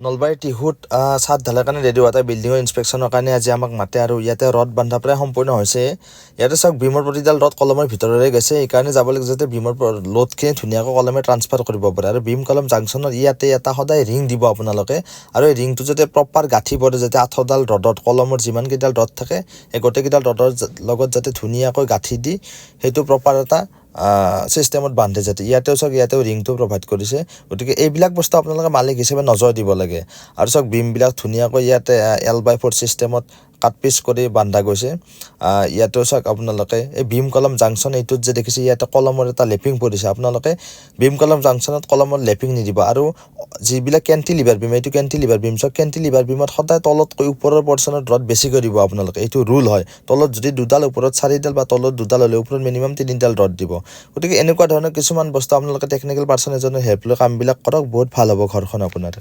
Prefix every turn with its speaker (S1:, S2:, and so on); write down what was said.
S1: নলবাৰী টিহুত চাদ ঢালাৰ কাৰণে ৰেডি হোৱা এটা বিল্ডিঙৰ ইনস্পেকশ্যনৰ কাৰণে আজি আমাক মাতে আৰু ইয়াতে ৰড বান্ধা প্ৰায় সম্পূৰ্ণ হৈছে। ইয়াতে চাওক, বিমৰ প্ৰতিডাল ৰড কলমৰ ভিতৰেৰে গৈছে। এইকাৰণে যাব লাগে যাতে বিমৰ লোডখিনি ধুনীয়াকৈ কলমে ট্ৰান্সফাৰ কৰিব পাৰে। আৰু বিম কলম জাংচনত ইয়াতে এটা সদায় ৰিং দিব আপোনালোকে আৰু এই ৰিংটো যাতে প্ৰপাৰ গাঁঠি পৰে, যাতে আঠডাল ৰডত কলমৰ যিমানকেইডাল ৰড থাকে, সেই গোটেইকেইডাল ৰডৰ লগত যাতে ধুনীয়াকৈ গাঁঠি দি সেইটো প্ৰপাৰ এটা ছিষ্টেমত বান্ধে যাতে। ইয়াতেও চাওক, ইয়াতেও ৰিংটো প্ৰভাইড কৰিছে। গতিকে এইবিলাক বস্তু আপোনালোকে মালিক হিচাপে নজৰ দিব লাগে। আৰু চাওক, বিমবিলাক ধুনীয়াকৈ ইয়াতে এল বাই 4 ছিষ্টেমত কাট পিচ কৰি বান্ধা গৈছে। ইয়াতেও চাওক আপোনালোকে, এই বিম কলম জাংচন এইটোত যে দেখিছে, ইয়াতে কলমৰ এটা লেপিং পৰিছে। আপোনালোকে বিম কলম জাংচনত কলমৰ লেপিং নিদিব। আৰু যিবিলাক কেণ্টিলিভাৰ বিম, এইটো কেণ্টিলিভাৰ বিম চাওক, কেণ্টিলিভাৰ বিমত সদায় তলতকৈ ওপৰৰ পৰ্চনত ৰড বেছিকৈ দিব আপোনালোকে। এইটো ৰুল হয়। তলত যদি দুডাল, ওপৰত চাৰিডাল বা তলত দুডাল হ'লে ওপৰত মিনিমাম তিনিডাল ৰড দিব। গতিকে এনেকুৱা ধৰণৰ কিছুমান বস্তু আপোনালোকে টেকনিকেল পাৰ্চন এজনৰ হেল্প লৈ কামবিলাক কৰক, বহুত ভাল হ'ব ঘৰখন আপোনাৰ।